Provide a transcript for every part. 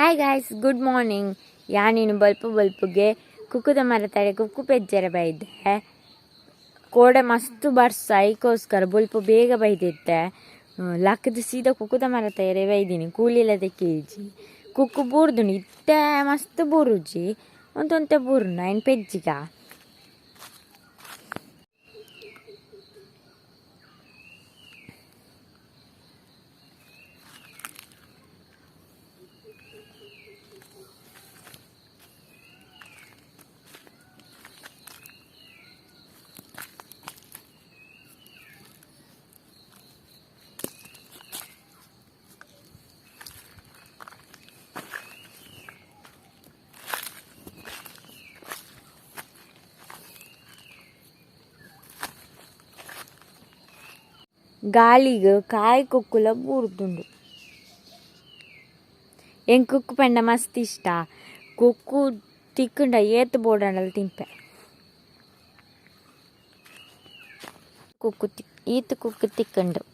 Hi guys, good morning. ಯಾನಿನು ಬಲ್ಪು ಬಲ್ಪುಗೆ ಕುಕ್ಕುದ ಮರತಡೆ ಕುಕ್ಕು ಪೆಜ್ಜರ ಬೈದೆ. ಕೋಡೆ ಮಸ್ತ್ ಬರ್ಸ, ಐಕೋಸ್ಕರ ಬೊಲ್ಪು ಬೇಗ ಬೈದಿತ್ತೆ. ಲಕ್ಕದ ಸೀದಾ ಕುಕ್ಕುದ ಮರ ತಯಾರಿ ಬೈದಿನಿ. ಕೂಲಿಲ್ಲ ಕೆಜಿ ಕುಕ್ಕು ಬೂರ್ದುಂಡು. ಇತ್ತೆ ಮಸ್ತ್ ಬೂರುಜಿ, ಒಂತೊಂತೆ ಬೂರುಂಡು. ಐನ್ ಪೆಜ್ಜಿಗ ಗಾಳಿಗ್ ಕಾಯಿ ಕುಕ್ಕುಲ ಬೂರ್ದುಂಡು. ಎಂಕ್ ಕುಕ್ಕು ಪಂಡ ಮಸ್ತ್ ಇಷ್ಟ. ಕುಕ್ಕು ತಿಕ್ಕುಂಡ ಏತ್ ಬೋಡಾಂಡಲ ತಿನ್ಪೆ. ಕುಕ್ಕು ಈತ್ ಕುಕ್ಕು ತಿಕ್ಕುಂಡು.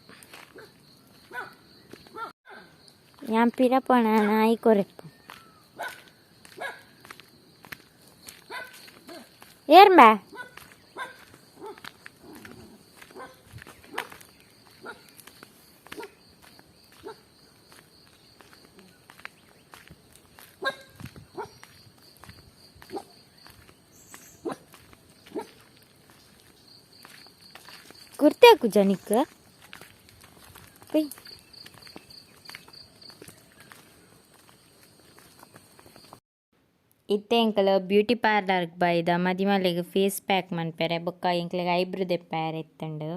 ಯಾನ್ ಪಿರ ಪೋಣ ನಾಯಿ ಕೊರೆಪ್ಪು ಏರ್ಂಬೆ. ಕುರ್ತೆ ಹಾಕುಜ ನಿಕ್ ಇತ್ತೆ ಎಂಕಲ ಬ್ಯೂಟಿ ಪಾರ್ಲರ್ಗ್ ಬೈದ. ಮದಿಮಲೆಗ್ ಫೇಸ್ ಪ್ಯಾಕ್ ಮನ್ಪೆರೆ ಬೊಕ್ಕ ಎಂಕ್ಲೆಗ್ ಐಬ್ರೋ ದೆಪ್ಪಾಯೆರೆ ಇತ್ತುಂಡು.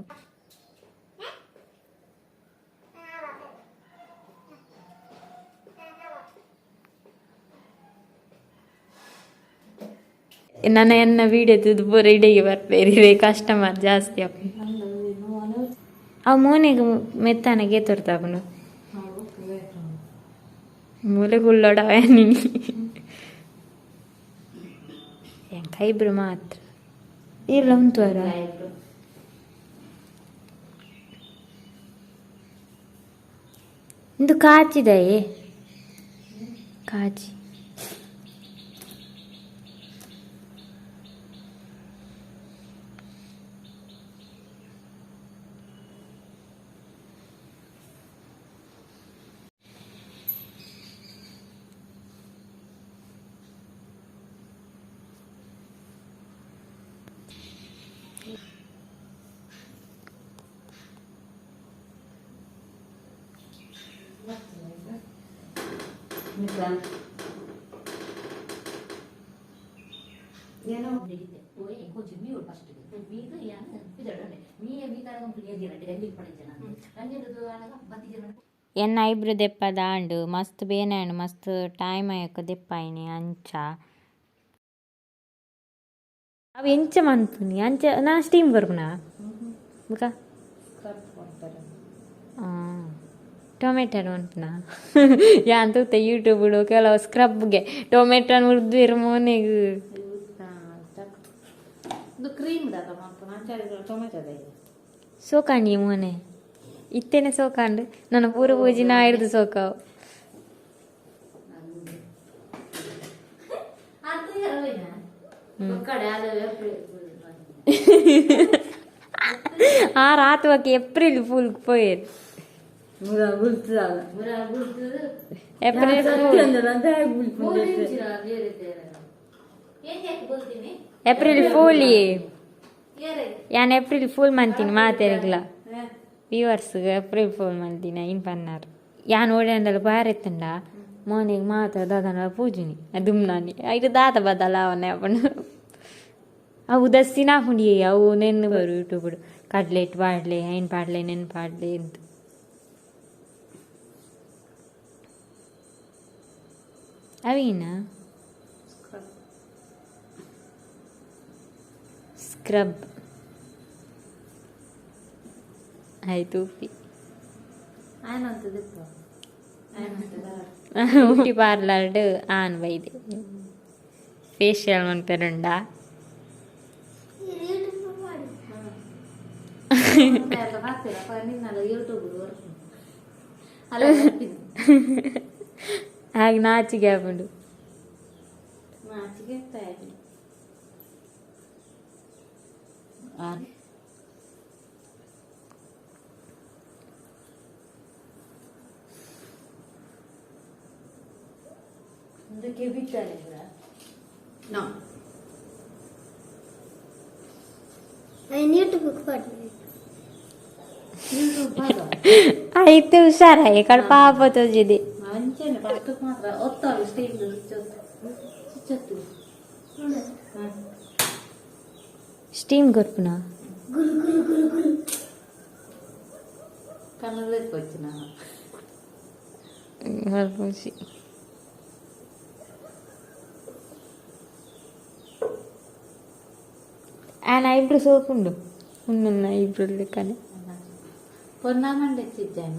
ನನ್ನ ಎನ್ನ ವೀಡಿಯೋ ತೂದು ಪೂರ ಇಡೆಗೆ ಬರ್ಪೇರಿ, ಕಸ್ಟಮರ್ ಜಾಸ್ತಿ ಆಪುಂಡು. ಅವು ಮೋನೆಗ್ ಮೆತ್ತಾನಗೆ ತೋರ್ತಾಪುಂಡು. ಮೂಲೆ ಕುಲ್ಲೋಡ ನೀನಿ ಎಂಕ್ ಐಬ್ರೋ ಮಾತ್ರ ಇಲ್ಲ ಉಂತುವರ. ಇಂದು ಕಾಚಿದಯೇ ಕಾಚಿ. ಎನ್ನ ಐಬ್ರೋ ದೆಪ್ಪದ ಆಂಡ್, ಮಸ್ತ್ ಬೇನೆ ಆಂಡ್, ಮಸ್ತ್ ಟೈಮ್ ಆಯಕ ದೆಪ್ಪಾಯಿನಿ ಅಂಚ. ಅವು ಎಂಚ ಮನ್ಪುನಿ ಅಂಚ ನಾ ಸ್ಟೀಮ್ ಕೊರ್ಪುನಾ ಬುಕ ಟೊಮೆಟೊ ಮನ್ಪುನ ಯಾನ್ ತೂತೆ ಯೂಟ್ಯೂಬ್ ಕೆಲವು ಸ್ಕ್ರಬ್ಗೆ ಟೊಮೆಟೊ ಉರ್ದುವೆರ್ ಮೋನೆಗ್. ಕ್ರೀಮ್ ಟೊಮೆಟೊ ಸೋಕಾಂಡಿ ಮೋನೆ ಇತ್ತೇನೆ ಸೋಕಾಂಡ್. ನನ್ನ ಪೂರ ಪೂಜಿ ನಾ ಹಿಡ್ದು ಸೋಕಾವು. ಆ ರಾತ್ ಏಪ್ರಿಲ್ ಫುಲ್ ಪೋಯೆರ್. ಏಪ್ರಿಲ್ ಫೂಲ್, ಏಪ್ರಿಲ್ ಫೂಲಿ. ಯಾನ್ ಏಪ್ರಿಲ್ ಫೂಲ್ ಮಂತೀನಿ ಮಾತೆರೆಗ್ಲ. ವ್ಯೂವರ್ಸ್ ಏಪ್ರಿಲ್ ಫೂಲ್ ಮಲ್ದಿನ ಇನ್ ಪನ್ನಾರ್. ಯಾನ್ ಓಡಾಂಡಲ ಬಾರೆತ್ತಂಡ ಮೋನೆಗ್ ಮಾತ ದಾದನ ಪೂಜುನಿ ದುಮ್ನಾನಿ. ಐಟ್ ದಾದ ಬದಲಾವಣೆ ಆಪುಂಡು. ಅವು ಉದಾಸೀನ ಆಪುಂಡು. ಅವು ನೆನ್ ಬರು ಯೂಟ್ಯೂಬ್ ಕಡ್ಲೆಟ್ ಪಾಡ್ಲೆ, ಐನ್ ಪಾಡ್ಲೆ, ನೆನ್ ಪಾಡ್ಲೆ ಅಂತ. ಅವಿನ ಸ್ಕ್ರಬ್ ಆಯ್ತು. ಉಪ್ಪಿ ಬ್ಯೂಟಿ ಪಾರ್ಲರ್ಡ್ ಆನ್ ಬೈದೆ ಫೇಶಿಯಲ್ ಮನ್ಪೆರುಂಡ. ಹಾಗೆ ನಾಚಿಗೆ ಆಪುಂಡು. ನಾಚಿಗೆ ತಯಾರಿ. No. I need to book for me. ಆಯ್ತು ಹುಷಾರ ಈ ಕಡೆ ಪಾಪ ತೋಜಿದೆ. ಅಂಚೆನೆ ಪತ್ತಕ್ಕೆ ಮಾತ್ರ ಒತ್ತಾಳು ಸ್ಟೀಲ್ ಸ್ವಿಚ್. ಸ್ಟೀಮ್ ಕೊರ್ಪುನ. ಗುರು ಗುರು ಗುರು ಗುರು. ಕಣ್ಣಲ್ಲಿ ಕೊಚ್ಚಿ ನಾನು. ಖುಷಿ. ಆ್ಯನ್ ಐಬ್ರೋ ಸೋಪುಂಡು ಉಂಡು ಐಬ್ರೋ ಲೆಕ್ಕನೆ. ಪೊನ್ನಾಮಂಡೆ ಚಿಜ್ಜಾನ.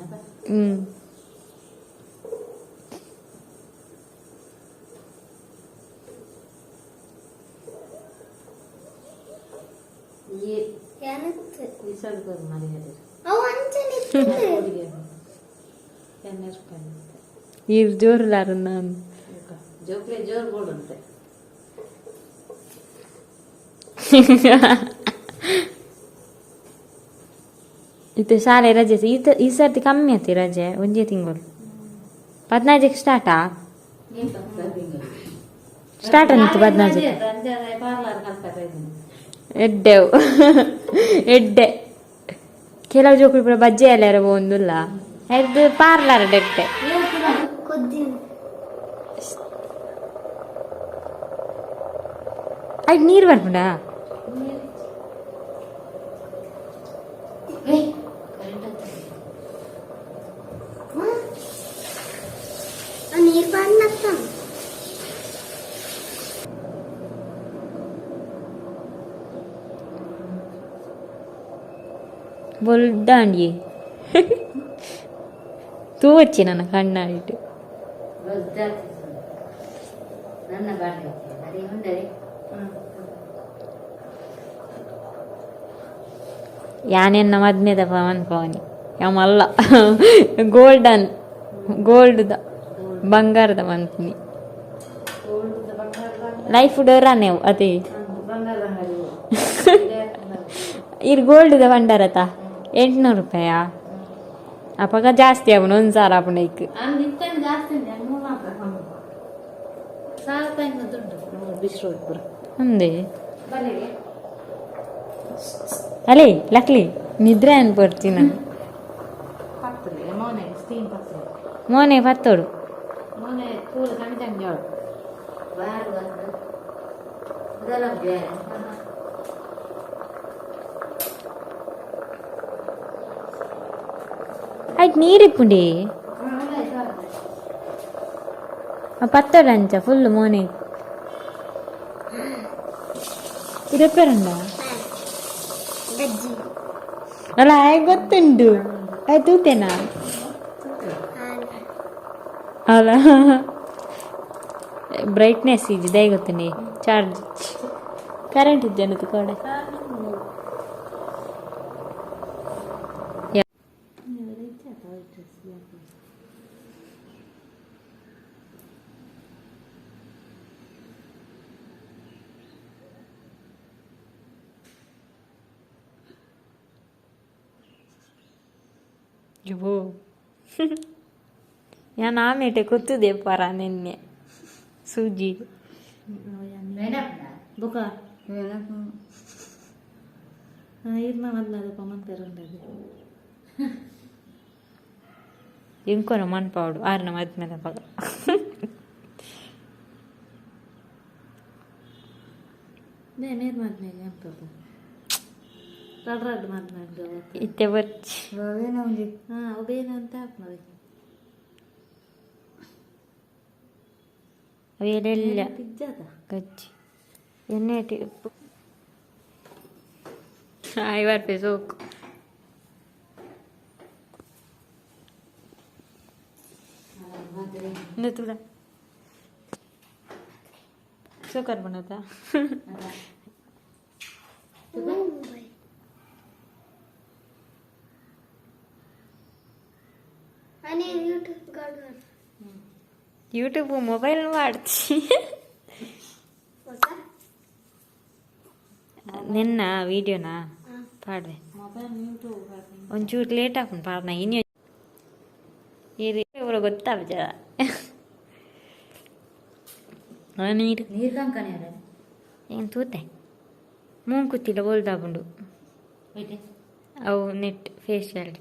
ಹ್ಞೂ. ಈ ಏನತ್ತು? ಈ ಮರ್ಯಾದೆ. ಅವು ಅಂಚನೆ ಇತ್ತು. ಎಣ್ಣೆ ರೂಪಾಯಿ. ಈರ್ ಜೋರುಲಾರು ನಾನು. ಜೋಕ್ಲೆ ಜೋರು ಬೋಡುಂತೆ. ಇತ್ತೆ ಶಾಲೆ ರಜೆ ಈತ ಈ ಸರ್ತಿ ಕಮ್ಮಿ ಆತಿ ರಜೆ, ಒಂಜೇ ತಿಂಗಳು. 14ಕ್ಕೆ ಸ್ಟಾರ್ಟಾ? ಸ್ಟಾರ್ಟ್ ಅಂತು 14ಕ್ಕೆ. ಪಾರ್ಲರ್ ಕಲ್ಪರೆ. ಎಡ್ಡೆವು ಎಡ್ಡೆ ಕೆಲವು ಜೋಕುಲು ಪೂರ ಬಜ್ಜೆ ಎಲ್ಲ ಒಂದುಲ್ಲ ಎದ್ದು ಪಾರ್ಲರ್ ಎಡ್ಡೆ. ಕೊದ್ದಿನ. ಐಟ್ ನೀರು ಬರ್ಪುಂಡಾ? ಆ ನೀರು ಬಾರ್ನತ್ತ. ಬೊಲ್ದಾಂಡಿಯೇ ತೂವಚ್ಚಿ ನನ್ನ ಕಣ್ಣಾಡಿಟ್ಟು. ನನ್ನ ಬಾಟ್ಲಿ ಅದೇ ಉಂಡರೆ. ಯಾನೆನ್ನ ಮದ್ಮೆದ ಪವನ್ ಪವನಿ ಯಾಮಲ್ಲ ಗೋಲ್ಡನ್ ಗೋಲ್ಡ್ದ ಬಂಗಾರದ ಮನ್ಪುನಿ ಲೈಫ್ ಡೋರಾನೆ ಅದೇ. ಬಂಗಾರ ಅಂಗಡಿ. ಇರ್ ಗೋಲ್ಡ್ದ ಭಂಡಾರತ 800 ರೂಪಾಯಾ? ಅಪಗ ಜಾಸ್ತಿ ಅವನು ಒಂದು ಸಾರ ಆಪುಂಡು ಐಕ್. ಅಂದ್ ಇತ್ತಂದು ಜಾಸ್ತಿ ಉಂಟು, ಮೂರು ಮಾತ್ರ 1000 ರೂಪಾಯಿ ದುಡ್ಡು ಬಿಸ್ರೋ ಪೂರ. ಅಂದೆ. ಬಲೆ. ಅಲೇ ಲಕ್ಲಿ ನಿದ್ರೆ ಅನ್ಪಡ್ತೀನಿ ನಾನು. ಪತ್ತಲೆ ಮೋನೆ ಸ್ಟೀಮ್ ಪತ್ತಲೆ. ಮೋನೆ ಪತ್ತೋಡು. ಮೋನೆ ಕೂಲ ಸಣ್ಣ ಸಣ್ಣ ಜೋಳ. ಬಾರು ಬಂದು ಅದೆಲ್ಲ ಬೇರೆ. ಆಯ್ತು ನೀರಿಪ್ಪುಂಡಿ ಪತ್ತೋಡು ಅಂಚ ಫುಲ್ ಮೋನೆ ಇದಪ್ಪರಂಡ. ಗಜ್ಜಿ. ಅಲ್ಲ ಆಯ್ ಗೊತ್ತುಂಟು ಆಯ್ ತೂತೇನಾ ಅಲ್ಲ ಬ್ರೈಟ್ನೆಸ್ ಇಜ್ಜಿ ಗೊತ್ತುಂಡಿ ಚಾರ್ಜ್ ಕರೆಂಟ್ ಇಜ್ಜನ ಕೋಡೆ. ಯೋ ಯಾನ್ ಆಮೇಟೆ ಗೊತ್ತದೆ ಪರ ನಿನ್ನೆ ಸೂಜಿ. ಬುಕ ಇರ್ನ ಮೊದಲು ಪಮಂತೆರುಂಡದು. ಎಂಕೊರ ಮನ್ಪಾವಡು ಆರ್ನ ಮದ್ಮೆದ ಪಗ. ನೇ ನೀರು ಮದ್ಮೆಗೆ ಎಂತದ ರಡ್ ರಡ್ ಮದ್ಮೆಗೆ. ಇತ್ತೆ ಬರ್ಚಿ. ಹಾಂ ಅವೇನು ಅಂತ ಹಾಕ್ನವೆ. ಅವೆಲ್ಲ ಪಿಜ್ಜಾದ. ಗಜ್ಜಿ ಎಣ್ಣೆ ಐವತ್ತು ರೂಪಾಯಿ ಸೋಕು. ತುಳ ಸೋಕರ್ ಬಣ್ಣದ. आणि ಯೂಟ್ಯೂಬ್ ಗಾರ್ಡನ್. ಯೂಟ್ಯೂಬ್ ಮೊಬೈಲ್ ಮಾಡ್ತಿ. ನಿನ್ನ ವೀಡಿಯೋನಾ ಪಾಡ್ವೆ. Mobile YouTube ಪಾಡ್ನಿ. ಒಂಚೂರು ಲೇಟ್ ಹಾಕೊಂಡು ಪಾಡ್ನ ಇನ್ನು ಏರಿ ಇವರು ಗೊತ್ತಾಗ್ಜ ನೀರು. ನೀರು ಕಂಕಣಿ. ಏನು ತೂತೆ ಮೂಂಕುತ್ತಿಲ್ಲ ಬೋಲ್ದಾಪುಂಡು. ಹೋಯ್ತೆ. ಅವು ನೆಟ್ ಫೇಶಿಯಲ್.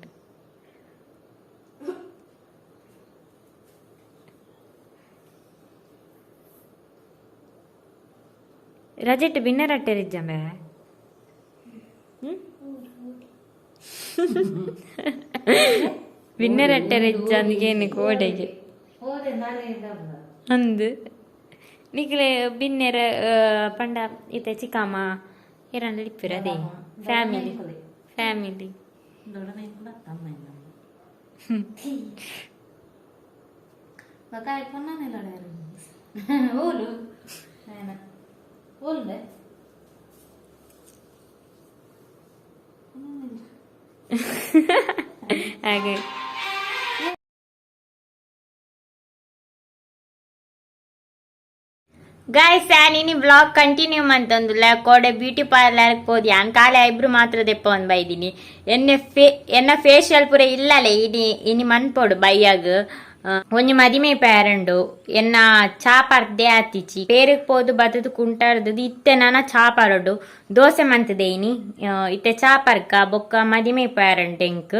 ರಜೆಟ್ ಬಿನ್ನರಟ್ಟೆರಿಜ್ಜಂಬೆ. ಬಿನ್ನರಟ್ಟೆರಿಜ್ಜಂದಿಗೇನು ಕೋಡೆಗೆ. ಹೋದೆ ನಾಳೆ. ಅಂದು ನಿಕ್ಲೆ ಬಿನ್ನೆರ ಪಂಡ ಇತ್ತೆ ಚಿಕ್ಕಮ್ಮ ಇರಂಡ ಇಪ್ಪಿರ ಅದೇ ಫ್ಯಾಮಿಲಿ ಫ್ಯಾಮಿಲಿ. ದೊಡ್ಡನೆ ಕೂಡ ತಮ್ಮ. ಬಕಾಯಿ ಪೊನ್ನನೆ ಲಡಾರು. ಓಲು. ಓಲ್ಬೆ. ಹಾಗೆ. ಗಾಯ್ಸ್, ಇನಿ ಬ್ಲಾಗ್ ಕಂಟಿನ್ಯೂ ಮಂತೊಂದುಲ್ಲ. ಕೋಡೆ ಬ್ಯೂಟಿ ಪಾರ್ಲರ್ ಪೋದು ಯಾನ್ ಕಾಲೆ ಐಬ್ರು ಮಾತ್ರ ದೆಪ್ಪ ಒಂದ್ ಬೈದಿನಿ. ಎನ್ನೆ ಫೇ ಎನ್ನ ಫೇಶಿಯಲ್ ಪೂರ ಇಲ್ಲಲೆ ಇನಿ ಇನಿ ಮನ್ಪೊಡು ಬೈಯಾಗ್. ಒಂಜಿ ಮದಿಮೆ ಪೇರಂಡು ಎನ್ನ ಚಾ ಪರ್ದೆ ಆತಿಚಿ ಪೇರುಗ್ ಪೋದು ಬತ್ತದು ಕುಂಟಾರ್ದದು ಇತ್ತೆ ನಾನ ಚಾ ಪರಡು ದೋಸೆ ಮಂತದೆ ಇನಿ. ಇತ್ತೆ ಚಾ ಪರ್ಕ ಬೊಕ್ಕ ಮದಿಮೆ ಪೇರಂಟ್ ಎಂಕ್.